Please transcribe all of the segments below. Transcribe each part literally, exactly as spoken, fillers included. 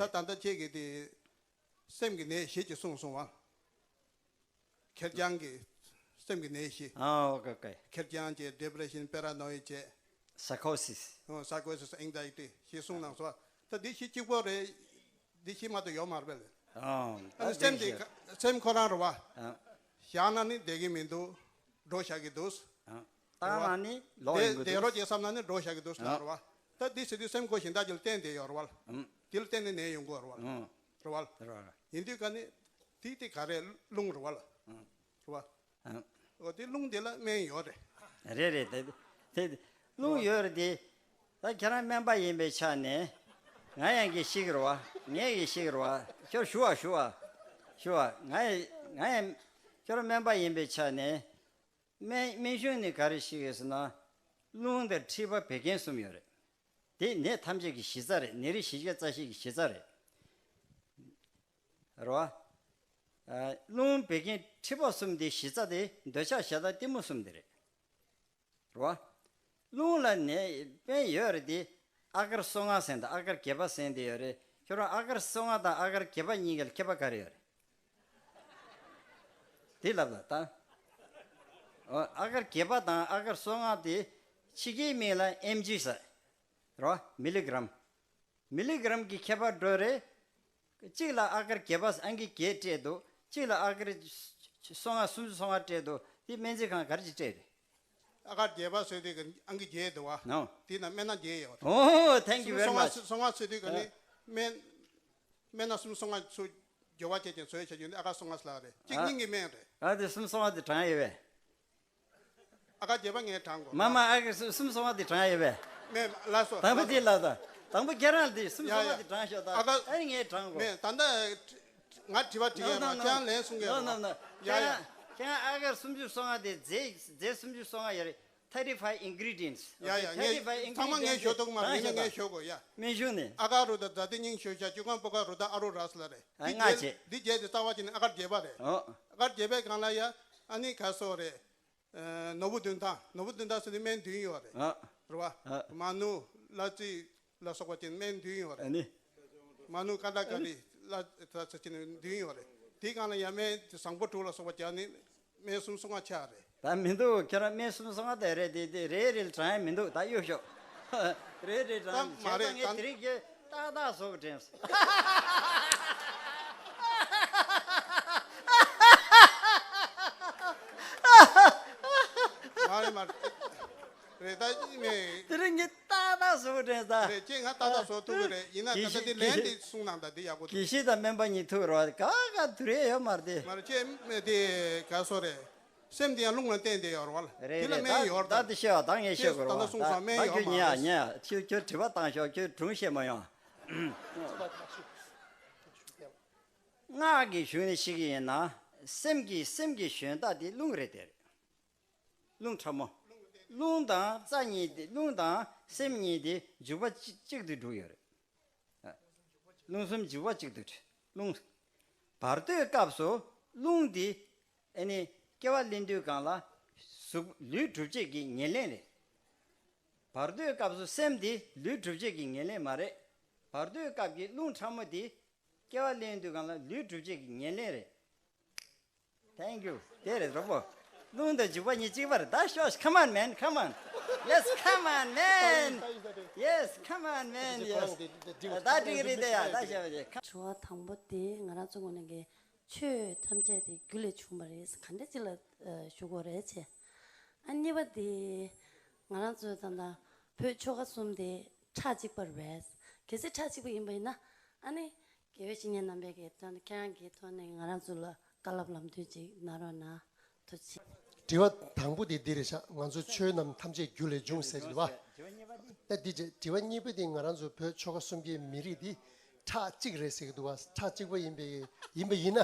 ད་ད་ལྟ་ཁྱེད་ཀྱིས་དེ་སེམས་ཀྱི་ནད་བཞི་ཅིག་གསུངས་སོང་བ། ཁེར་རྐྱང་གི་སེམས་ཀྱི་ནད་བཞི། ཨ། ཨོ་ཀེ་ཀེ། ཁེར་རྐྱང་བྱས། ཌི་པི་རེ་ཤན། པེ་ར་ནོ་ཡ་བྱས། སའི་ཁོ་སིས། ཨོ། སའི་ཁོ་སིས། ཨེང་ཛའི་ཊི། ཞེས་གསུངས་གནང་སོང་བ། ད་འདི་བཞི་གཅིག་པོ་རེད། འདི་བཞི་མ་གཏོགས་ཡོད་མ་རེད་པས། ཨ། ཨ་ནི་ད་སེམས་འདི་དེ་བཞི། སེམས་ཁོ་རང་རེད་བ། ཨ། བཞག་ན་ནི་བསྡད་ཀྱི་མི་འདུག་འགྲོ་བཞག་གི་འདུག་ཨ། བཏང་ན་ནི་ལོག་ཡོང་གི་འདུག་བསྡད་རོགས་བྱེད་བསམ་ན་ནི་འགྲོ་བཞག་གི་འདུག་ཨ། ལབ་རེད་བ། ད་འདི་ཟེར་དུས་སེམས་ཁོ་གཞན་དག་ཅིག་ལ་བརྟེན་བསྡད་ཡོད་རེད་བ། ཨ། དེ་ལ་བརྟེན་ནས་ནད་ཡོང་གི་ཡོད་རེད་བ། ཨ། རེད་བ། རེད་བ། ཡིན་དུས་ཀ་ནི་དེ་དེ་ག་རེ། རླུང་རེད་བ་ལ། ཨ། རེད་བ། ཨ། འོ་དེ་རླུང་དེ་ལ་སྨན་ཡོད་རེད། རེད་རེད། དེ་དེ་རླུང་ཡོད་རེད་དེ། ད་ཁྱེད་རང་སྨན་པ་ཡིན་པའི་ཆ་ནས། ང་ཡང་གི་ཤེས་ཀྱི་རེད་བ། ངས་གི་ཤེས་ཀྱི་རེད་བ། ཁྱོད་ཞུ་བ་ཞུ་བ་ཞུ་བ། ང་ཡང་ང་ཡང་ཁྱོད་རང་སྨན་པ་ཡིན་པའི་ཆ་ནས། སྨན་སྨན་གཞུང་ནས་ག་རེ་བཤད་ཀྱི་ཟེར་ན། རླུང་དང་མཁྲིས་པ་བད་ཀན་གསུམ་ཡོད་རེད། དེ་ནད་ཐམས་ཅད་ཀྱི་གཞི་རྩ་རེད། ནད་རིགས་བཞི་བརྒྱ་རྩ་བཞི་གི་གཞི་རྩ་རེད། རེད་བ། ཨ། རླུང་བད་ཀན་མཁྲིས་པ་གསུམ་དེ་གཞི་རྩ་དེ་འདོད་ཆགས་ཞེ་སྡང་གཏི་མུག་གསུམ་དེ་རེད། རེད་བ། རླུང་ལ་ནད་སྨན་ཡོད་རེད་དེ། ཨ་གར་སོ་ལྔ་ཟེར་དང་ཨ་གར་བརྒྱད་པ་ཟེར་དེ་ཡོད་རེད། ཁྱོད་རང་ཨ་གར་སོ་ལྔ་དང་ཨ་གར་བརྒྱད་པ་གཉིས་ཀ་ལ་ཁྱད་པར་ག་རེ་ཡོད་རེད། དེ་ལབ་ལ་ད། ཨ་གར་བརྒྱད་པ་དང་ཨ་གར་སོ་ལྔ་དེ་ཕྱི་རྒྱལ་མིང་ལ་ཨེམ་ཇི་ཟེར། རེད་བ། མི་ལི་གྲམ། མི་ལི་གྲམ་གྱི་ཁྱད་པར་འགྲོ་རེད། གཅིག་ལ་ཨ་གར་བརྒྱད་པ་ཨང་ཀི་བརྒྱད་སྤྲད་འདུག་གཅིག་ལ་ཨ་གར་སོ་ལྔ། སུམ་ཅུ་སོ་ལྔ་སྤྲད་འདུག་དེ་སྨན་རྩིས་ཁང་ག་རེ་ཅིག་སྤྲད་རེད། ཨ་གར་བརྒྱད་པ་ཟེར་དུས་ཀྱི་ཨང་ཀི་བརྒྱད་འདུག་བ། ནོ། དེ་ན་སྨན་སྣ་བརྒྱད་ཡོད་རེད། ཨོ། Thank you very much། སོ་ལྔ། སོ་ལྔ་ཟེར་དུས་ཀྱི་ནི་སྨན། སྨན་སྣ་སུམ་ཅུ་སོ་ལྔ་ཚུར་སྦྱོར་བ་བྱས་ཀྱང་བཟོས་བྱ་རྒྱུ་ནི་ཨ་གར་སོ་ལྔ་ཟེར་ལ་རེད། གཅིག་སྙིང་གི་སྨན་རེད། ཨ། དེ་སུམ་ཅུ་སོ་ལྔ་དེ་དྲངས་ཡོད་པས། ཨ་གར་བརྒྱད་པ་ངས་དྲངས་དགོས། མ་མ། ཨ་གར་སུམ་ཅུ་སོ་ལྔ་དེ་དྲངས་ཡོད་པས། མེད། ལགས་སོ། དང་པོ་དེ་ལ་ད། དང་པོ་ཁྱེད་རང་དེ་སུམ་ཅུ་སོ་ལྔ་དེ་དྲངས་ཤོག་ད། ཨ་གར། ཨ་ནི་ངས་དྲངས་དགོས། མེད། ད་ལྟ་ང་དྲི་བ་དྲི་གི་ཡོད་མ། ཁྱེད་རང་ལན་གསུང་གི་ཡོད་མ། ཡ་ཡ། ཁྱེད་རང་ཨ་གར་སུམ་ཅུ་སོ་ལྔ་དེ་རྫས་རྫས་སུམ་ཅུ་སོ་ལྔ་ཡོད་རེད། Thirty five ingredients། ཡ་ཡ། ངས་ཚང་མ་ངས་ཞུ་ཐུབ་མ་རེད། ཡིན་ན་ངས་ཞུ་དགོས་ཡ། སྨན་གཞུང་ནས། ཨ་ག་རུ་ད་ཛཱ་ཏི་སྙིང་ཞོ་ཤ་ཅུ་ཀང་པོ་ཀ་རུ་ད་ཨ་རུ་ར་ཟེར་ལ་རེད། ཨ། འདི་ལྔ་བྱས། འདི་བྱས་ཏེ་རྩ་བ་ཅན་ཨ་གར་བརྒྱད་པ་རེད། ཨོ། ཨ་གར་བརྒྱད་པའི་སྒང་ལ་ཡ། ཨ་ནི་ག་སོགས་རེད། ཨ། ནོར་བུ་བདུན་ཐང་། ནོར་བུ་བདུན་ཐང་ཟེར་ནི་སྨན་བདུན་ཡོད་རེད། ཨ། རེད་བ། ཨ། མ་ནུ་གླ་རྩི་ལ་སོགས་པ་ཅན་སྨན་བདུན་ཡོད་རེད། ཨ་ནི། མ་ནུ་ཀ་ད་ཀ་རི་ལ་ད་ཟེར་ཅན་བདུན་ཡོད་རེད། དེའི་སྒང་ལ་ཡ་སྨན་བཟང་པོ་དྲུག་ལ་སོགས་པ་བྱས་ནི་སྨན་སུམ་ཅུ་སོ་ལྔ་ཆགས་རེད། ད་མི་འདུག་ཁྱེད་རང་སྨན་སུམ་ཅུ་སོ་ལྔ་དེ་རེད། དེ་དེ་རེ་རེ་ལ་དྲངས་ཡ་མི་འདུག་ད་གཡུག་ཤོག་རེ་རེ་ད་དྲངས་མ་རེད། ད་ངས་དེ་རིང་ཁྱེད་ཏག་ཏག་བཟོ་གི་དྲན་སོང་། མ་རེད་མ་རེད། རེད་ད་ངས། དེ་རིང་ངས་ཏག་ཏག་བཟོ་གི་དྲན་སོང་། རེད། ཁྱེད་ང་ཏག་ཏག་བཟོ་ཐུབ་ཀྱི་རེད། ཡིན་ན་ད་ལྟ་དེ་ལན་དེ་གསུང་གནང་། ད་དེ་ཡག་པོ་འདུག་དགེ་བཤེས་དང་སྨན་པ་གཉིས་ཐུག་རོགས། ག་ག་དུས་རེ་ཡོད་མ་རེད་དེ། མ་རེད། ཁྱེད་དེ་ག་སོ་རེད། སེམས་དེ་ཡང་རླུང་ལ་བརྟེན་ཏེ་ཡོད་རེད་བ། རེད་དེ་ལ་རེད། སྨན་ད་ཡོད་རེད། ད་དེ་བཤད་པ་ད་ངས་བཤད་དགོས་རེད་བ། ད་སོང་ཙང་སྨན་ད་ཡོད་ཁྱོད་མ་ཉན་ཡ་རེད། ཉན་ཡ། ཁྱོད་ཁྱོད་དྲི་བ་བཏང་ཤོག་ཁྱོད་སྒྲུང་བཤད་མ་ཡོང་། སྔགས་ཀྱི་གཞུང་ནས་བཤད་ཀྱི་ཡིན་ན། སེམས་ཀྱིས་སེམས་ཀྱི་ཞོན་རྟ་དེ་རླུང་རེད་དེ། རླུང་ཕྲ་མོ། རླུང་དང་རྩ་གཉིས་དེ། རླུང་དང་སེམས་གཉིས་དེ་འཇུག་པ་གཅིག་གཅིག་ཏུ་འགྲོ་གི་ཡོད་རེད། རླུང་སེམས་འཇུག་པ་གཅིག་ཏུ་འགྲོ། རླུང་། བར་དོའི་སྐབས་སུ་རླུང་འདི་ཨ་ནི་སྐྱེ་བ་ལེན་དུས་སྒང་ལ་གཟུགས་ལུས་གྲུབ་བྱེད་ཀྱི་ཉེར་ལེན་རེད། བར་དོའི་སྐབས་སུ་སེམས་འདི་ལུས་གྲུབ་བྱེད་ཀྱི་ཉེར་ལེན་མ་རེད། བར་དོའི་སྐབས་ཀྱི་རླུང་ཕྲ་མོ་འདི་སྐྱེ་བ་ལེན་དུས་སྒང་ལ་ལུས་གྲུབ་བྱེད་ཀྱི་ཉེར་ལེན་རེད། Thank you། དེ་རེད་རོགས་པོ། རླུང་དང་འཇུག་པ་གཉིས་གཅིག་པ་རེད། ད་ཤོག Come on, man. Come on. Yes, come on, man. Yes, come on, man. Yes། ད་འགྲིག་རེད་དེ་ཡ། ད་ཤོག་ཤོག་དྲི་བ་དང་པོ་དེ་ང་རང་ཚོ་ངོས་ནས་ཀྱི་ཆོས་ཐམས་ཅད་དེ་རྒྱུ་ལས་བྱུང་བ་རེད། ག་འདྲ་ཅིག་ལ་ཨ་ཞུ་དགོས་རེད་ཅེས། ཨ་གཉིས་པ་དེ་ང་རང་ཚོ་ད་ལྟ་བོད་ཆོལ་ཁ་གསུམ་དེ་ཁྲག་གཅིག་པ་རེད། གལ་སྲིད་ཁྲག་གཅིག་པ་ཡིན་པ་ཡིན་ན། ཨ་ནི་དགེ་བའི་བཤེས་གཉེན་རྣམ་པས་ཀྱི་ཐོག་ནས། ཁྱེད་རང་གི་ཐོག་ནས་ང་རང་ཚོ་ལ་བཀའ་སློབ་ལམ་སྟོན་ཅིག་གནང་རོགས་གནང་། ཐུགས་རྗེ་ཆེ། དྲི་བ་དང་པོ་དེ་འདི་རེད་ཤག་ང་ཚོ་ཆོས་རྣམས་ཐམས་ཅད་རྒྱུ་ལས་བྱུང་ཟེར་གྱི་འདུག་བ། ད་འདི་རྗེས་དྲི་བ་གཉིས་པ་དེ་ང་རང་ཚོ་བོད་ཆོལ་ཁ་གསུམ་གྱི་མི་རིགས་འདི་ཁྲག་གཅིག་རེད་ཟེར་གྱི་འདུག་བ། ཁྲག་གཅིག་པ་ཡིན་པའི་ཡིན་པ་ཡིན་ན་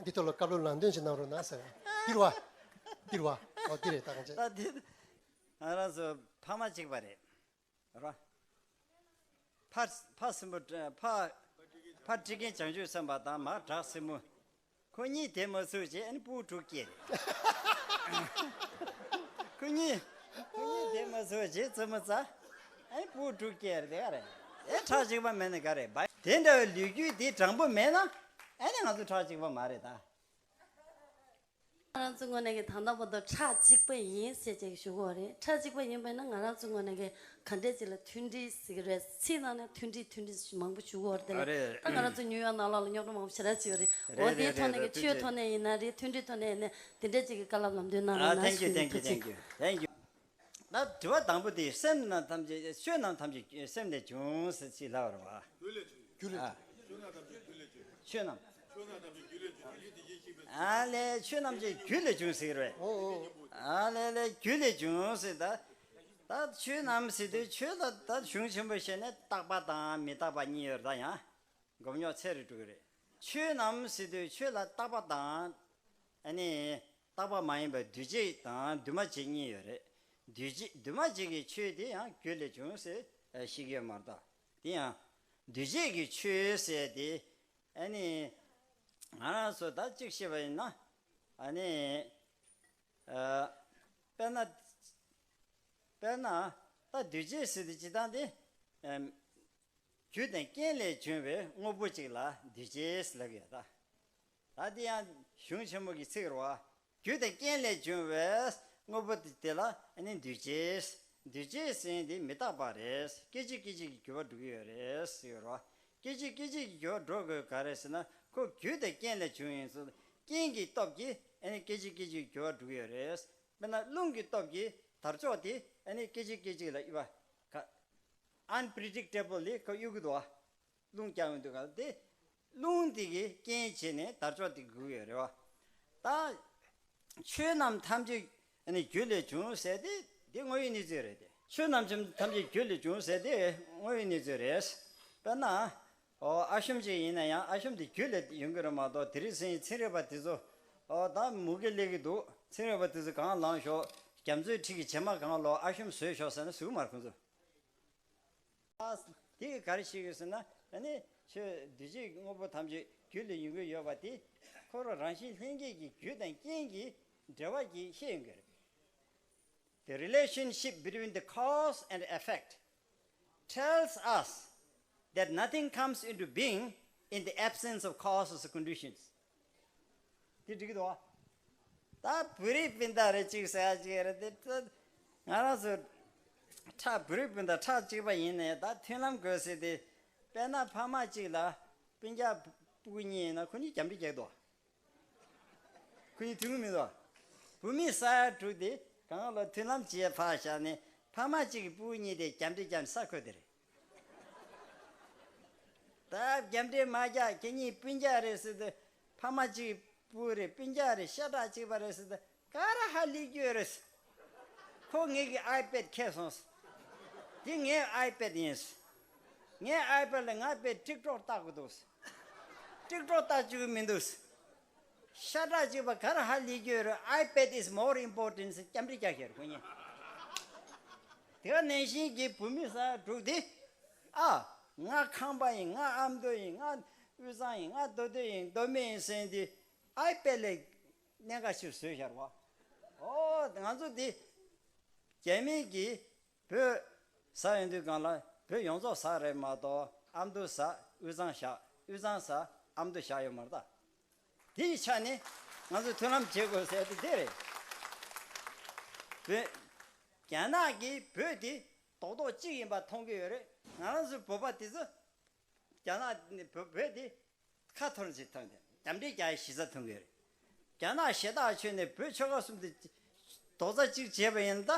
འདི་ཐོག་ལ་བཀའ་སློབ་ལམ་སྟོན་ཅིག་གནང་རོགས་གནང་ཟེར། འདི་རེད་བ། འདི་རེད་བ། ཨོ་འདི་རེད། ད་གང་བྱས། ད་འདི་ང་རང་ཚོ་ཕ་མ་གཅིག་པ་རེད། ར། ཕ་ཕ་སྲིན་པོ། ཕ་ཕ་ཊི་ཀན་བྱང་ཆུབ་སེམས་དཔའ་དང་མ་བྲག་སྲིན་མོ། ཁོ་གཉིས་དེ་མ་ཚུགས་རྗེས་ཨ་ནི་སྤུ་གུ་དྲུག་སྐྱེས་རེད། ཁོ་གཉིས་ཁོ་གཉིས་དེ་མ་ཚུགས་རྗེས་བཙུན་མོ་བཙའ། ཨ་ནི་སྤུ་གུ་དྲུག་སྐྱེས་རེད། དེ་ག་རེད། ཨེ་ཁྲག་གཅིག་པ་མེད་ན་ག་རེད། བ། དེ་འདྲ་བའི་ལོ་རྒྱུས་དེ་དྲང་པོ་མེད་ན་ཨ་ནི་ང་ཚོ་ཁྲག་གཅིག་པ་མ་རེད་ད། ང་རང་ཚོའི་ངོས་ནས་ཀྱི་ད་ལྟ་བར་དུ་ཁྲག་གཅིག་པ་ཡིན་ཟེར་ཅིག་ཞུ་གི་ཡོད་རེད། ཁྲག་གཅིག་པ་ཡིན་པ་ཡིན་ན་ང་རང་ཚོའི་ངོས་ནས་ཀྱི་ག་འདྲས་ཅིག་ལ་མཐུན་སྒྲིལ་ཟེར་གི་རེད། ཚིག་ནང་ནས་མཐུན་སྒྲིལ་མཐུན་སྒྲིལ་མང་པོ་ཞུ་གི་ཡོད་རེད། དེ་ལ་ཨ་རེད། ད་ང་རང་ཚོ་ཉུའུ་ཡོག་ནང་ལོགས་ལ་རྙོག་དྲ་མང་པོ་ཞེ་དྲག་ཅིག་ཡོད་རེད། འོ་རེད་དེའི་རེད་ཐོག་ནས་རེད། ཀྱི་ཆོས་ཐོག་ནས་ཡིན་ན་རེད། མཐུན་སྒྲིལ་ཐོག་ནས་ཡིན་ན་དེ་འདྲས་ཅིག་གི་བཀའ་སློབ་ལམ་སྟོན་གནང་རོགས་གནང་ཞུ་ཡིན། ཐུགས་རྗེ་ཆེ། Thank you, thank you, thank you. ད་དྲི་བ་དང་པོ་དེ་སེམས་རྣམས་ཐམས་ཅད་ཆོས་རྣམས་ཐམས་ཅད་སེམས་ལས་བྱུང་ཟེར་ཅིག་ལབ་པ་རེད་བ། རྒྱུ་ལས་ཨ། ཆོས་རྣམས། ཨ་ལས་ཆོས་རྣམས་ཀྱི་རྒྱུ་ལས་བྱུང་ཟེར་བས། ཨོ་ཨོ། ཨ་ལས་ལས་རྒྱུ་ལས་བྱུང་ཟེར་ད། ད་ཆོས་རྣམས་ཟེར་དུས་ཆོས་ལ་ད་གཞུང་ཆེན་པོ་བཤད་ནས་རྟག་པ་དང་མི་རྟག་པ་གཉིས་ཡོད་རེད། ད་ཡང་སྒོམ་རྙོག་ཚེ་རུ་འགྲོ་གི་རེད། ཆོས་རྣམས་ཟེར་དུས་ཆོས་ལ་རྟག་པ་དང་ཨ་ནི་རྟག་པ་མ་ཡིན་པ་འདུས་བྱས་དང་འདུས་མ་བྱས་གཉིས་ཡོད་རེད། འདུས་བྱས་འདུས་མ་བྱས་ཀྱི་ཆོས་དེ་ཡང་རྒྱུ་ལས་བྱུང་ཟེར་ཤེས་ཀྱི་ཡོད་མ་རེད་ད། དེ་ཡང་འདུས་བྱས་ཀྱི་ཆོས་ཟེར་དེ། ཨ་ནི་ང་རང་ཚོ་ད་གཅིག་བཤད་པ་ཡིན་ན། ཨ་ནི་ཨ། དཔེར་ན། དཔེར་ན་ད་འདུས་བྱས་ཟེར་དུས་སྤྱིར་བཏང་དེ། ཨ། རྒྱུ་དང་རྐྱེན་ལས་བྱུང་བའི་དངོས་པོ་གཅིག་ལ་འདུས་བྱས་ལབ་ཡོད་ད། ད་དེ་ཡང་གཞུང་ཆེན་མོ་གི་ཚིག་རེད་བ། རྒྱུ་དང་རྐྱེན་ལས་བྱུང་བའི་དངོས་པོ་དེ་ལ་ཨ་ནི་འདུས་བྱས། འདུས་བྱས་ཟེར་དེ་མི་རྟག་པ་རེད། སྐད་ཅིག་སྐད་ཅིག་གིས་འགྱུར་བ་འགྲོ་གི་ཡོད་རེད་ཟེར་ཡོད་རེད་བ། སྐད་ཅིག་སྐད་ཅིག་གིས་འགྱུར་བ་འགྲོ་དགོས་ག་རེ་ཟེར་ན། ཁོ་རྒྱུ་དང་རྐྱེན་ལས་བྱུང་ཡིན་ཙང་རྐྱེན་གྱི་སྟོབས་ཀྱིས་ཨ་ནི་སྐད་ཅིག་སྐད་ཅིག་འགྱུར་བ་འགྲོ་གི་ཡོད་རེད། དཔེར་ན་རླུང་གི་སྟོབས་ཀྱིས་དར་ལྕོག་དེ་ཨ་ནི་སྐད་ཅིག་སྐད་ཅིག་ལ་གཡུག་པ། ག unpredictable ལས་ཁོ་གཡུག་གི་འདུག་བ། རླུང་རྐྱང་ཡོང་དུས་ག་ལ་དེ། རླུང་དེ་གིས་རྐྱེན་བྱས་ནས་དར་ལྕོག་དེ་འགུག་ཡོད་རེད་བ། ད། ཆོས་རྣམས་ཐམས་ཅད་ནི་རྒྱུ་ལས་བྱུང་ཟེར་དེ་དེ་དངོས་ཡོད་གནས་ཚུལ་རེད་དེ། ཆོས་རྣམས་ཐམས་ཅད་རྒྱུ་ལས་བྱུང་ཟེར་དེ་དངོས་ཡོད་གནས་ཚུལ་རེད། དཔེར་ན། ཨོ་ཨ་ཤོམ་ཅིག་ཡིན་ན་ཡང་ཨ་ཤོམ་དེ་རྒྱུ་ལས་ཡོང་གི་རེད་མ་གཏོགས་དེ་རིང་སང་ཚན་རིག་པ་དེ་ཚོ། ཨོ་ད་མུ་གེ་སླེབས་ཀྱི་འདུག་ཚན་རིག་པ་དེ་ཚོ་གང་ལངས་ཤོག་རྒྱ་མཚོའི་འཁྲིས་ཀྱི་བྱེ་མ་གང་ལོག་ཨ་ཤོམ་བཟོས་ཤོག་ཟེར་ན་བཟོ་གི་མ་རེད་ཁོང་ཚོ། ཨ། དེ་གིས་ག་རེ་ཤེས་དགོས་ཟེར་ན། ཨ་ནི་ཆོས་འདུས་བྱས་དངོས་པོ་ཐམས་ཅད་རྒྱུ་ལས་ཡོང་གི་ཡོད་པ་དེ། ཁོ་རང་རང་བཞིན་ལྷན་སྐྱེས་ཀྱི་རྒྱུ་དང་རྐྱེན་གྱི་འབྲེལ་བ་གྱིས་ཤེས་ཡོང་གི་རེད། The relationship between the cause and effect tells us that nothing comes into being in the absence of causes or conditions. དེ་འགྲིག་གི་འདུག་བ། ད་བོད་རིགས་སྤུན་ཟླ་རེ་གཅིག་ཟེར་ཡ་གཅིག་རེད་དེ། ད་ང་རང་ཚོ་ཁྲག་བོད་རིགས་སྤུན་ཟླ་ཁྲག་གཅིག་པ་ཡིན་ནའི་ད་མཐུན་ལམ་དགོས་ཟེར་ཏེ། དཔེར་ན་ཕ་མ་གཅིག་ལ་སྤུན་ཀྱག་སྤུ་གུ་གཉིས་ཡིན་ན་ཁོ་གཉིས་རྒྱབ་འདྲེ་རྒྱག་འདུག་ཁོ་གཉིས་མཐུན་གི་མི་འདུག་བུད་མེད་ས་ཡ་དྲུག་དེ་གང་ལ་མཐུན་ལམ་བྱེད་ཕར་བཞག་ནས་ཕ་མ་གཅིག་གི་སྤུ་གུ་གཉིས་དེ་རྒྱབ་འདྲེ་རྒྱབ་ནས་ས་འཁོད་དེ་རེད། ད་རྒྱབ་འདྲེ་མ་རྒྱག་ཁྱེད་གཉིས་སྤུན་ཀྱག་རེད་ཟེར་དུས། ཕ་མ་གཅིག་སྤུ་གུ་རེད། སྤུན་ཀྱག་རེད། ཤ་ཁྲག་གཅིག་པ་རེད་ཟེར་དུས་ག་རེ་ཧ་ལས་རྒྱུ་ཡོད་རེད། ཁོ་ངེད་ཀྱི་ཨའི་པེད་ཁྱེར་སོང་ཟེར། དེ་ངའི་ཨའི་པེད་ཡིན་ཟེར། ངའི་ཨའི་པེད་ལ་ང་དཔེ་ཊིག་ཊོག་ལྟ་དགོས་འདུག་ཟེར། ཊིག་ཊོག་ལྟ་བཅུག་གི་མི་འདུག་ཟེར། ཤ་ཁྲག་གཅིག་པ་ག་རེ་ཧ་ལས་རྒྱུ་ཡོད་རེད། ཨའི་པེད་is more important ཟེར་རྒྱབ་འདྲེ་རྒྱག་ཤེར་ཁོ་གཉིས། དེ་ག་ནང་བཞིན་གྱི་བུད་མེད་ས་ཡ་དྲུག་དེ། ཨ། ང་ཁང་པ་ཡིན། ང་ཨ་མདོ་ཡིན། ང་དབུས་གཙང་ཡིན། ང་མདོ་སྟོད་ཡིན། མདོ་སྨད་ཡིན་ཟེར་དེ་ཨའི་པེད་ལ་གནད་འགག་ཆེ་བཟོས་ཤར་བ། ཨོ་ང་ཚོ་དེ་རྒྱ་མི་གིས་བོད་ཟ་ཡོང་དུས་སྒང་ལ་བོད་ཡོངས་རྫོགས་ཟ་རེད་མ་གཏོགས་ཨ་མདོ་ཟ་དབུས་གཙང་བཞག་དབུས་གཙང་ཟ་ཨ་མདོ་བཞག་ཡོད་མ་རེད་ད། དེ་ཡི་ཆ་ནས་ང་ཚོས་མཐུན་ལམ་བྱེད་དགོས་ཟེར་དེ་དེ་རེད། བོད། རྒྱ་ནག་གིས་བོད་དེ་རྡོག་རྡོག་གཅིག་ཡིན་པ་མཐོང་གི་ཡོད་རེད། ང་རང་ཚོའི་བོད་པ་དེ་ཚོ་རྒྱ་ནག་ནས་བོད་བོད་དེ་ཁ་འཐོར་ཅིག་མཐོང་དེ་རྒྱབ་འདྲེ་རྒྱག་ཡའི་གཞི་རྩ་མཐོང་གི་ཡོད་རེད། རྒྱ་ནག་ཞེ་དྲག་ཆོས་ནས་བོད་ཆོལ་ཁ་གསུམ་དེ་རྡོག་རྩ་གཅིག་བྱས་པ་ཡིན་ན་ད་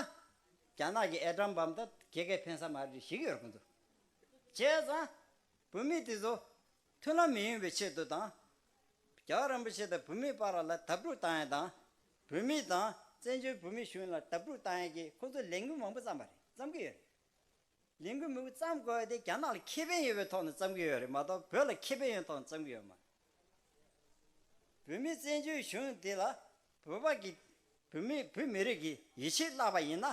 རྒྱ་ནག་གི་ཨེ་ཊམ་བམ་ད་ག་གེ་ཕན་ས་མ་རེད་ཞིག་ཡོད་རེད་ཁོང་ཚོ། བྱས་ཙང་། བོད་མི་དེ་ཚོ་མཐུན་ལམ་མི་ཡོང་བའི་ཆེད་དུ་དང་། རྒྱལ་བ་རིན་པོ་ཆེ་དང་བོད་མིའི་བར་ལ་བརྡབ་འཁྲུག་བཏང་ཡ་དང་། བོད་མི་དང་བཙན་བྱོལ་བོད་མིའི་གཞུང་ལ་བརྡབ་འཁྲུག་བཏང་ཡ་གི་ཁོ་ཚོས་ལས་འགུལ་མང་པོ་བརྩམས་པ་རེད། བརྩམས་ཀྱི་ཡོད་རེད། ལས་འགུལ་མང་པོ་བརྩམས་དགོས་ཡ་དེ་རྒྱ་ནག་ལ་ཁེ་ཕན་ཡོད་པའི་ཐོག་ནས་བརྩམས་ཀྱི་ཡོད་རེད་མ་གཏོགས་བོད་ལ་ཁེ་ཕན་ཡོད་ཐོག་ནས་བརྩམས་ཀྱི་ཡོད་མ་རེད། བོད་མིའི་བཙན་བྱོལ་གཞུང་དེ་ལ་བོད་པ་གི་བོད་མི་བོད་མི་རིགས་ཀྱི་ཡིད་ཆེས་བརླག་པ་ཡིན་ན།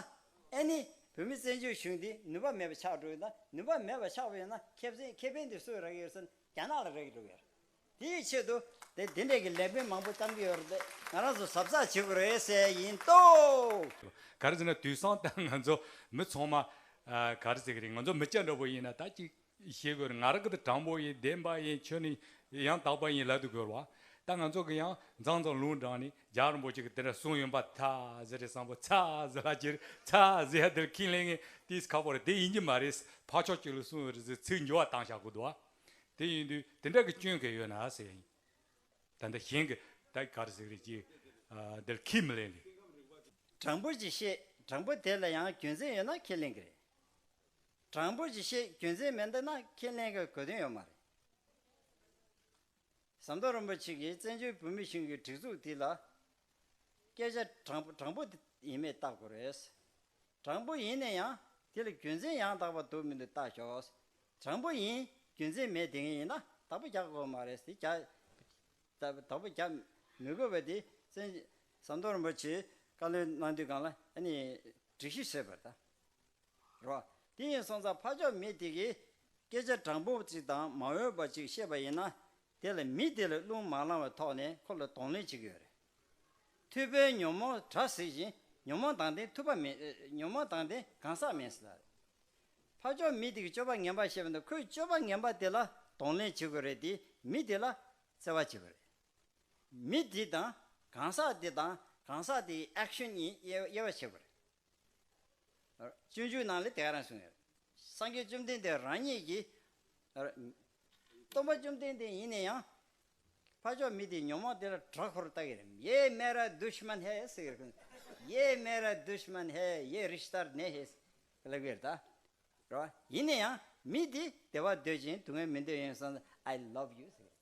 ཨེ་ནི་བོད་མི་བཙན་བྱོལ་གཞུང་འདི་ནུས་པ་མེད་པ་ཆགས་འགྲོ་ཡོད་ན། ནུས་པ་མེད་པ་ཆགས་པ་ཡིན་ན་ཁེ་ཕན་ཁེ་ཕན་དེ་སུས་རག་གི་ཡོད་ཟེར་ན་རྒྱ་ནག་ལ་རག་གི་འགྲོ་གི་ཡོད་རེད། དེའི་ཆེད་དུ་དེ་འདི་འདྲས་ཀྱི་ལས་འགུལ་མང་པོ་བཏང་གི་ཡོད་རེད། ང་རང་ཚོ་གཟབ་གཟབ་བྱེད་དགོས་རེད་ཟེར་ཡིན་ཏོ། ག་རེ་ཟེར་ན་དུས་སང་ད་ང་ཚོ་མི་ཚང་མ་ཨ་ག་རེ་ཟེར་གི་རེད། ང་ཚོ་མི་སྐྱ་འདྲ་པོ་ཡིན་ན་ད་ཅིག་ཤེས་དགོས་རེད། ང་རང་གི་དེ་དྲང་པོ་ཡིན། བདེན་པ་ཡིན། ཁྱོད་ནི་ཡང་དག་པ་ཡིན་ལབ་དུས་དགོས་རེད་བ། ད་ང་ཚོ་གི་ཡང་མཛངས་ཙམ་ལུང་དྲངས་ནས་རྒྱལ་བ་རིན་པོ་ཆེ་གི་དེ་འདྲ་གསུང་ཡོང་པ་ཐ་ཟེར་རེད། བསམ་པ་ཚ་ཟེར་ལ་ཅིར་ཚ་ཟེར་ཡ་དེར་ཁས་ལེན་མཁན་ཏིས་ཁག་པོ་རེད། དེ་ཡིན་གྱི་མ་རེད། ཕར་ཕྱོགས་གཅིག་ལ་གསུང་ཡོད་རེད་ཟེར་ཚིག་འགྱུར་བ་བཏང་བཞག་དགོས་འདུག་བ། དེ་ཡིན་དུས་དེ་འདྲ་གི་སྐྱོན་ག་ཡོད་ན་ཟེར་ཡིན། ད་ལྟ་གཞན་གྱི་ད་ག་རེ་ཟེར་རེད་ཅེས། ཨ། འདིར་ཁས་མི་ལེན་ལེ། དྲང་པོ་ཅིག་བཤད། དྲང་པོ་དེ་ལ་ཡང་རྒྱུ་མཚན་ཡོད་ན་ཁས་ལེན་གྱི་རེད། དྲང་པོ་ཅིག་བཤད། རྒྱུ་མཚན་མེད་འདི་ན་ཁས་ལེན་གྱི་དགོས་དོན་ཡོད་མ་རེད། ཟམ་གདོང་རིན་པོ་ཆེ་གིས་བཙན་བྱོལ་བོད་མི་གཞུང་གི་སྒྲིག་འཛུགས་འདི་ལ་སྐད་ཆ་དྲང་པོ་དྲང་པོ་ཡིན་མེད་བལྟ་དགོས་རེད། དྲང་པོ་ཡིན་ན་ཡང་དེ་ལ་རྒྱུ་མཚན་ཡང་དག་པ་འདུག་མི་འདུག་བལྟ་ཤོག། དྲང་པོ་ཡིན། རྒྱུ་མཚན་མེད་དེ་ངས་ཡིན་ན་བདག་པོ་རྒྱག་དགོས་མ་རེད་ཟེར། རྒྱ་བདག་པོ་རྒྱག་མི་དགོས་པ་དེ་བཙན་ཟམ་གདོང་རིན་པོ་ཆེས་བཀའ་བློན་གནང་དུས་སྒང་ལ་ཨ་ནི་སྒྲིག་གཞི་བཟོས་པ་རེད་ད། རེད་བ། དེ་ཡིན་སོང་ཙང་ཕར་ཕྱོགས་མི་དེ་གིས་སྐད་ཆ་དྲང་པོ་ཅིག་དང་མ་འོས་པ་ཅིག་བཤད་པ་ཡིན་ན། དེ་ལ་མི་དེ་ལ་རླུང་མ་ལངས་པའི་ཐོག་ནས་ཁོ་ལ་གདོང་ལེན་བྱེད་ཀྱི་ཡོད་རེད། ཐུབ་པའི་ཉོན་མོངས་དགྲ་ཟིག་བཞིན། ཉོན་མོངས་དང་ལྡན་ཐུབ་པ་མེད། ཉོན་མོངས་དང་ལྡན་གང་ཟག་མེད་ཟེར་ལ། ཕར་ཕྱོགས་མི་དེ་གིས་སྤྱོད་པ་ངན་པ་བཤད་པ་འདི་ཁོས་སྤྱོད་པ་ངན་པ་དེ་ལ་གདོང་ལེན་བྱེད་དགོས་རེད་དེ། མི་དེ་ལ་བརྩེ་བ་བྱེད་དགོས་རེད། མི་དེ་དང་གང་ཟག་དེ་དང་གང་ཟག་དེའི་ཨེག་ཤན་གཉིས་དབྱེ་དབྱེ་བ་ཕྱེ་དགོས་རེད། སྤྱོད་འཇུག་ནང་ལ་དེ་ག་རང་གསུངས་ཡོད། སངས་རྒྱས་བཅོམ་ལྡན་འདས་རང་ཉིད་ཀྱིས། སྟོན་པ་བཅོམ་ལྡན་འདས་ཡིན་ན་ཡང་ཕར་ཕྱོགས་མི་དེ་ཉོན་མོངས་དེ་ལ་དགྲ་ཁོ་རང་ལྟ་གི་རེད། ये मेरा दुश्मन है ཟེར་གི་རེད། ये मेरा दुश्मन है, ये रिश्ता नहीं है ལབ་གི་རེད་ད། རེད་བ། ཡིན་ན་ཡང་མི་དེ་བདེ་བ་འདོད་ཅིང་སྡུག་བསྔལ་མི་འདོད་ཡིན་སོང་ཙང་I love you ཟེར།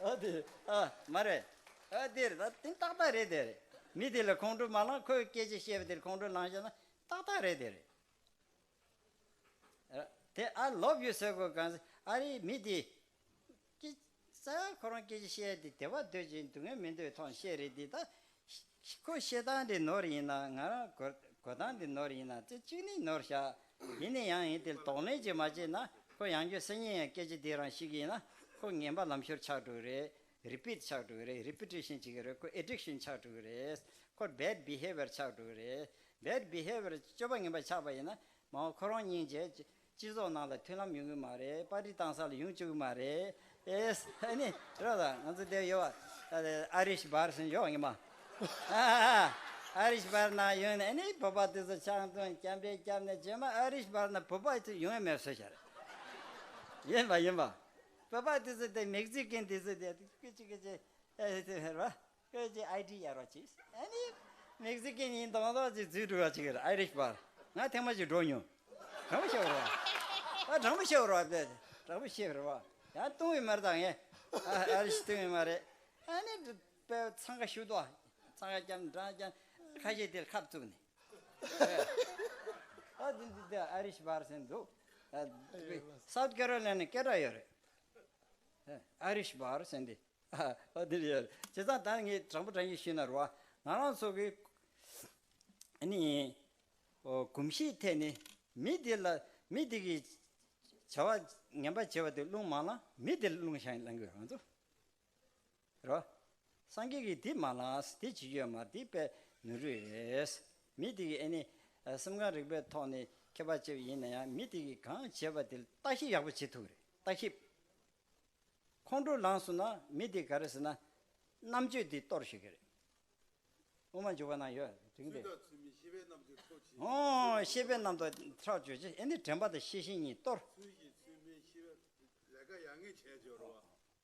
ཨ་དེ་ཨ་མ་རེད། ཨ་དེ་རེད་ད། དེ་ཏག་ཏག་རེད། དེ་རེད། མི་དེ་ལ་ཁོང་ཁྲོ་མ་ལངས། ཁོས་སྐད་ཆ་བཤད་པ་དེར་ཁོང་ཁྲོ་ལངས་བྱས་ན་ཏག་ཏག་རེད། དེ་རེད། དེ་I love you ཟེར་དགོས་གང་ཟེར། ཨ་རེ་མི་དེ་ཀི་ས་ཁོ་རང་སྐད་ཆ་བཤད་དེ་བདེ་བ་འདོད་ཅིང་སྡུག་བསྔལ་མི་འདོད་ཐོག་བཤད་རེད་དེ། ད་ཁོ་བཤད་སྟངས་དེ་ནོར་ཡིན་ན། ང་རང་གོ་གོ་སྟངས་དེ་ནོར་ཡིན་ན། ཙི་གཅིག་ནི་ནོར་བཞག། ཡིན་ན་ཡང་ཡིན་དེ་གདོང་ལེན་ཅིག་མ་བྱས་ན། ཁོ་ཡང་བསྐྱར་སང་ཉིན་ཡང་སྐད་ཆ་དེ་རང་བཤད་ཀྱི་ཡིན་ན། ཁོ་ངན་པ་ལམ་ཤོར་ཆགས་འགྲོ་གི་རེད། རི་པིཊ་ཆགས་འགྲོ་གི་རེད། རི་པི་ཊི་ཤན་བྱེད་ཀྱི་རེད། ཁོ་ཨེ་ཌིག་ཤན་ཆགས་འགྲོ་གི་རེད། ཁོ་བེཌ་བི་ཧེ་བི་ཡར་ཆགས་འགྲོ་གི་རེད། བེཌ་བི་ཧེ་བི་ཡར་སྤྱོད་པ་ངན་པ་ཆགས་པ་ཡིན་ན། མ་འོངས་ཁོ་རང་སྙིང་རྗེ། སྤྱི་ཚོགས་ནང་ལ་མཐུན་ལམ་ཡོང་གི་མ་རེད། པར་ཊི་བཏང་ས་ལ་ཡོང་བཅུག་གི་མ་རེད། ཨེ་ཨ་ནི་རོ་ད་ང་ཚོ་དེ་ཡོད་བ། ཨ་རིཤ་བར་ཟེར་ཡོད་ངེས་མ། ཨ་ཨ་ཨ་རིཤ་བར་ན་ཡོང་ནས་ཨ་ནི་བོད་པ་དེ་ཚོ་ཆང་འཐུང་སྐྱམ་པས་སྐྱམ་ནས་རྗེས་མ་ཨ་རིཤ་བར་ན་བོད་པ་དེ་ཡོང་ཡ་མེད་བཟོས་བཞག་རེད། ཡིན་པ་ཡིན་པ། བོད་པ་དེ་ཚོ་དེ་མེག་ཛི་ཀན་དེ་ཚོ་དེ་ཀི་ཅི་ཀི་ཅི་ཨེ་དེ་ཧེར་བ། ཁོས་ཀྱི་ཨའི་ཌི་ཡར་བ་ཅིག་ཨ་ནི་མེག་ཟི་ཀན་ཡིན་མདོག་མདོག་ཅིག་འཛུལ་འགྲོ་བ་ཅིག་རེད། ཨའི་རིཤ་བར། ང་ཐེངས་མ་ཅིག་འགྲོ་མྱོང་། དྲང་པོ་བཤད་རོགས། ཨ་དྲང་པོ་བཤད་རོགས། དྲང་པོ་བཤད་རོགས། ཡང་བཏུང་བའི་མ་རེད་ད་ངས། ཨ་ཨའི་རིཤ་བཏུང་བའི་མ་རེད། ཨ་ནི་དཔེ་འཚང་ཁ་ཤུགས་དོ། འཚང་ཁ་རྐྱང་འདྲ་རྐྱང་། ཁ་ཤས་དེར་ཁབ་བཙུགས་ནས། ཨ་དེ་འདི་དེ་ཨའི་རིཤ་བར་ཟེར་འདུག་ཨ་སའུཐ་ཀེ་རོ་ལའི་ན་ནས་སྐད་གྲགས་ཡོད་རེད། ཨའི་རིཤ་བར་ཟེར་འདི། ཨ་འདི་རེད། བྱས་ཙང་ད་ངས་དྲང་པོ་དྲང་གཞི་ཞུས་ན་རོ། ང་རང་ཚོ་གི་ཨ་ནི་ཨོ་གོམས་གཤིས་ཐད་ནས་མི་དེ་ལ་མི་དེ་གི་བྱ་བ་ངན་པ་བྱས་པ་དེ་རླུང་མ་ལངས། མི་དེ་ལ་རླུང་ཤ་ལངས་གི་ང་ཚོ་རོ། སངས་རྒྱས་ཀྱིས་འདི་མ་ལངས། འདི་བྱེད་རྒྱུ་ཡོད་མ་རེད། འདི་དཔེ་ནོར་འཁྲུལ་རེད། མི་དེ་གི་ཨ་ནི་སེམས་ཁམས་རིག་པའི་ཐོག་ནས་མཁས་པ་བྱས་པ་ཡིན་ན་ཡང་མི་དེ་གིས་གང་བྱས་པ་དེ་ལ་བརྟག་ཞིབ་ཡག་པོ་བྱེད་ཐུབ་རེད། བརྟག་ཞིབ། ཁོང་ཁྲོ་ལངས་སོང་ན་མི་དེ་ག་རེ་ཟེར་ན། རྣམ་དཔྱོད་དེ་གཏོར་ཤོད་ཀྱི་རེད། དབུ་མ་འཇུག་པ་ན་ཡོད་རེད་དེ། ཚུལ་དང་ཚུལ་མིན་ཤེས་པའི་རྣམ་དཔྱོད་འཕྲོག་བྱེད། ཨོ་ཤེས་པའི་རྣམ་དཔྱོད་འཕྲོག་བྱེད་ཅིང་། ཨེ་ནི་དྲན་པ་དང་ཤེས་བཞིན་གཉིས་གཏོར། ཚུལ་བཞིན་ཚུལ་མིན་ཤེས་པའི་ལས་ཀ་ཡག་ངེས་བྱས་འབྱོར་བ་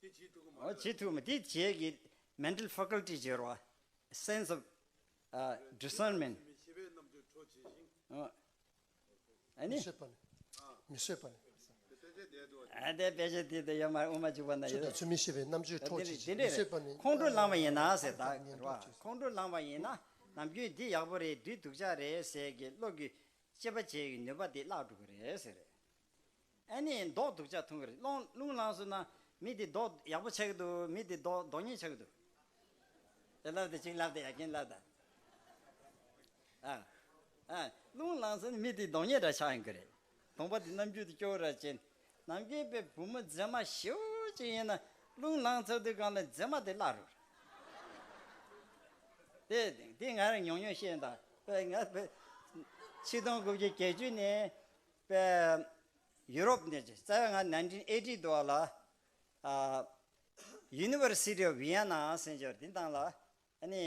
དེ་བྱེད་ཐུབ་ཀྱི་མ་ཨོ་རེད། བྱེད་ཐུབ་མ་དེ་བྱེད་ཀྱི་mental faculty བྱེད་རོགས། Sense of discernment། ཤེས་པའི་རྣམ་དཔྱོད་འཕྲོག་བྱེད་ཅིང་། ཨ་ནི། མི་ཤེས་པ་ནི། མི་ཤེས་པ་ནི། ཨ་དེ་དཔེ་ཆ་དེ་དུ་ཡོད་མ་རེད། དབུ་མ་འཇུག་པ་ན་ཡོད། ཚུལ་དང་ཚུལ་མིན་ཤེས་པའི་རྣམ་དཔྱོད་འཕྲོག་བྱེད་ཅིང་། མི་ཤེས་པ་ནི། ཁོང་ཁྲོ་ལངས་པ་ཡིན་ན་ཟེར་ད་རེད་བ། ཁོང་ཁྲོ་ལངས་པ་ཡིན་ན་ནམ་རྒྱུན་འདི་ཡག་པོ་རེད། འདི་སྡུག་ཅག་རེད་ཟེར་གི་བློ་གི་དཔྱད་པ་བྱེད་ཀྱི་ནུས་པ་དེ་བརླག་འགྲོ་གི་རེད་ཟེར། ཨ་ནི་མདོག་སྡུག་ཅག་མཐོང་གི་རེད། རླུང་རླུང་ལངས་སོང་ན་མི་དེ་མདོག་ཡག་པོ་ཆགས་ཀྱི་འདུག་མི་དེ་མདོག་མདོག་ཉེས་ཆགས་ཀྱི་འདུག་དེ་ལབ་དེ་གཅིག་ལབ་དེ་ཡ་རྒན་ལབ་ད། ཨ་ཨ་རླུང་ལངས་སོང་ན་མི་དེ་མདོག་ཉེས་འདྲ་ཆགས་ཡོང་གི་རེད། གདོང་པ་དེ་རྣམ་འགྱུར་དེ་སྐྱོ་བོ་འདྲ་བྱས། ནམ་རྒྱུན་དཔེ་བུ་མོ་མཛེས་མ་ཞེ་པོ་ཅིག་ཡིན་ན་རླུང་ལངས་ཚར་དུས་སྒང་ལ་མཛེས་མ་དེ་བརླག་འགྲོ། དེ་དེ་ང་རང་ཉུང་ཉུང་བཤད་ད། དཔེ་ང་དཔེ་ཆིག་སྟོང་དགུ་བརྒྱ་བརྒྱད་ཅུ་ནས་དཔེ་ ཡུ་རོབ་ནས་རྩ་བའི་ང་nineteen eighty་དུ་བ་ལ། ཨ། University of Vienna ཟེར་གྱི་ཡོད་རེད། དེ་དང་ལ་ཨ་ནི་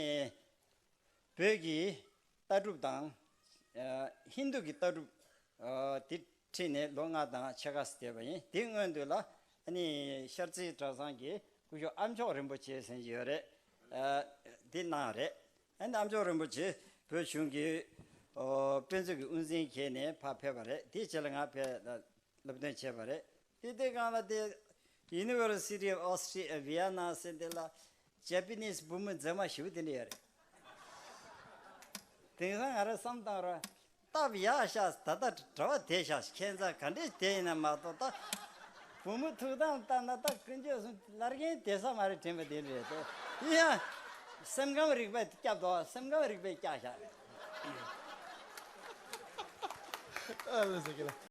བོད་ཀྱི་ལྟ་གྲུབ་དང་། ཨ། ཧིན་རྡུ་གི་ལྟ་གྲུབ། ཨ། དེ་ཁྲིད་ནས་ལོ་ལྔ་དང་ཕྱེད་ཀ་ཙམ་བསྡད་པ་ཡིན། དེ་སྔོན་དུ་ལ་ཨ་ནི་ཤར་རྩེ་གྲྭ་ཚང་གི་སྐུ་ཞབས་ཨ་མཆོག་རིན་པོ་ཆེ་ཟེར་གྱི་ཡོད་རེད། ཨ། དེ་གནང་རེད། ཨ་ནི་ཨ་མཆོག་རིན་པོ་ཆེ་བོད་གཞུང་གི། ཨོ། དཔེ་མཛོད་ཀྱི་དབུ་འཛིན་བྱས་ནས་ཕར་ཕེབས་པ་རེད། དེའི་རྗེས་ལ་ང་ཕར་སློབ་སྟོན་བྱས་པ་རེད། དེ་དེ་སྒང་ལ་དེ་University of Austria Vienna ཟེར་དེ་ལ་Japanese བུ་མོ་མཛེས་མ་ཞེ་པོ་དེ་འདྲ་ཡོད་རེད། དེང་སང་ང་རང་བསམ་བཏང་ར། སྟབས་ཡག་ཤག་ད་ལྟ་གྲྭ་པ་བསྡད་ཤག་ཁྱད་མཚར་ག་འདྲས་བསྡད་ཡིན་ན་མ་གཏོགས། ད་བུ་མོ་ཐུག་སྟངས་ལྟ་ན་ད་དཀོན་མཆོག་གསུམ་བླ་རྒན་བསྡད་ས་མ་རེད་དྲན་པ་དེ་རེད་དོ། ཡིན་ཡང་སེམས་ཁམས་རིག་པས་སྐྱབས་དོ། སེམས་ཁམས་རིག་པས་བསྐྱངས་ཤག་ཨ་ལ་ཟེར་གི་ལ།